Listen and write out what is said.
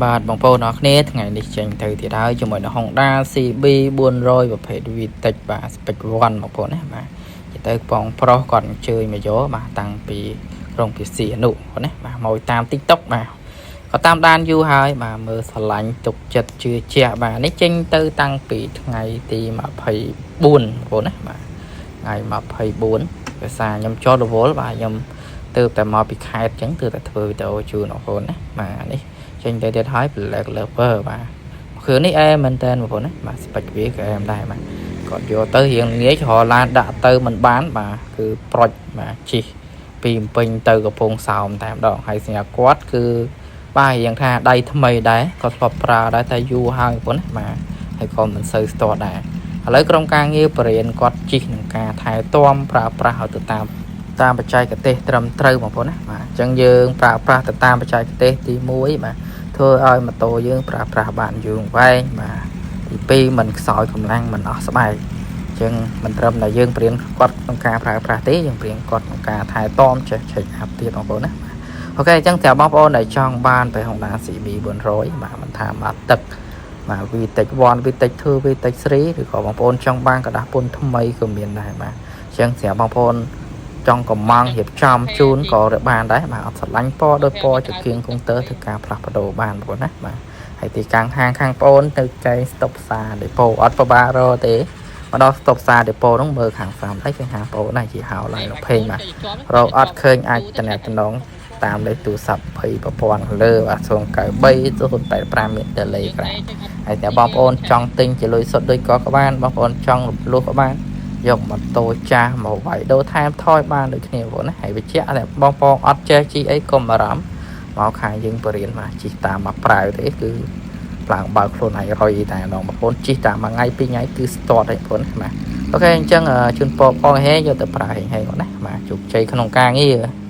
បាទបងប្អូនអរគ្នាថ្ងៃនេះចេញទៅទៀតហើយជាមួយនឹង Honda CB 400ប្រភេទ VTEC បាទ Spec 1បងប្អូនណាបាទនិយាយទៅបងប្រុសគាត់អញ្ជើញមកយកបាទតាំងពីក្រុងពិសីអនុបងណាបាទមកតាម TikTok បាទគាត់តាមដានយូរហើយបាទមើលស្រឡាញ់ទុកចិត្តជឿជាក់បាទនេះចេញទៅតាំងពីថ្ងៃទី24បងប្អូនណាបាទថ្ងៃ24ភាសាខ្ញុំចោលរវល់បាទខ្ញុំទើបតែមកពីខេត្តអញ្ចឹងទើបតែធ្វើវីដេអូជូនបងប្អូនណាបាទនេះ ចេញទៅទៀតហើយ Black Lover បាទគ្រឿងនេះអែមែនតើបងប្អូនណាបាទ spec វាក៏អែមដែរបាទគាត់យកទៅរៀងងាយច្រឡានដាក់ទៅមិនបានបាទគឺប្រុចបាទជីកពីភ្នំពេញទៅកំពង់សោមតែម្ដងហើយសញ្ញាគាត់គឺបាទរៀងថាដៃថ្មីដែរគាត់ធ្លាប់ប្រើដែរតែយូរហើយបងប្អូនណាបាទហើយក៏មិនសូវស្ទាត់ដែរឥឡូវក្រុមការងារបរៀនគាត់ជីកនឹងការថែទាំប្រើប្រាស់ឲ្យទៅតាមតាមបច្ចេកទេសត្រឹមត្រូវបងប្អូនណាបាទអញ្ចឹងយើងប្រើប្រាស់ទៅតាមបច្ចេកទេសទី1បាទធ្វើឲ្យម៉ូតូយើងប្រើប្រាស់បានយូរអង្វែងបាទទី2មិនខ្សោយកម្លាំងមិនអស់ស្បែកអញ្ចឹងមិនត្រឹមតែយើងព្រៀនគាត់ក្នុងការប្រើប្រាស់ទេយើងព្រៀនគាត់ក្នុងការថែទាំចេះ check up ទៀតបងប្អូនណាបាទ OK អញ្ចឹងតែបងប្អូនដែលចង់បានទៅ Honda CB 400បាទមិនថាមកទឹកបាទ VTEC 1 VTEC 2 VTEC 3ឬក៏បងប្អូនចង់បានក្រដាសពន្ធថ្មីក៏មានដែរបាទអញ្ចឹងសម្រាប់បងប្អូនចង់កំងរៀបចំជូនក៏បានដែរបាទអត់ស្រឡាញ់ពណ៌ដោយពណ៌ចង្គៀងកុងទ័រធ្វើការផ្លាស់ប្ដូរបានបងប្អូនណាបាទហើយទីកាំងហាងខាងបងប្អូនទៅចែងស្តុបផ្សារដេប៉ូអត់ប្របារទេមកដល់ស្តុបផ្សារដេប៉ូហ្នឹងមើលខាងស្ដាំដៃគឺហាងបងប្អូនណាជាហៅឡើងរភេងបាទរកអត់ឃើញអាចតំណតំណងតាមលេខទូរស័ព្ទ20ប្រព័ន្ធលើបាទ093 085មាន Telegram ហើយតែបងប្អូនចង់ទិញជាលុយសុទ្ធដូចក៏ក៏បានបងប្អូនចង់រំលោះក៏បានយកម៉ូតូចាស់មកវាយដូរថែមថយបានដូចគ្នាបងប្អូនណាហើយបញ្ជាក់តែបងប្អូនអត់ចេះជិះអីកុំបារម្ភមកខាងយើងបរៀនមកជិះតាមមកប្រាវទេគឺឡើងបើកខ្លួនឯងរុយតែម្ដងបងប្អូនជិះតាមមួយថ្ងៃពីរថ្ងៃគឺស្ទាត់ហើយបងប្អូនណាបាទ OK អញ្ចឹងជូនពរបងហេយកទៅប្រើហេងហេងបងណាបាទជោគជ័យក្នុងការងារ។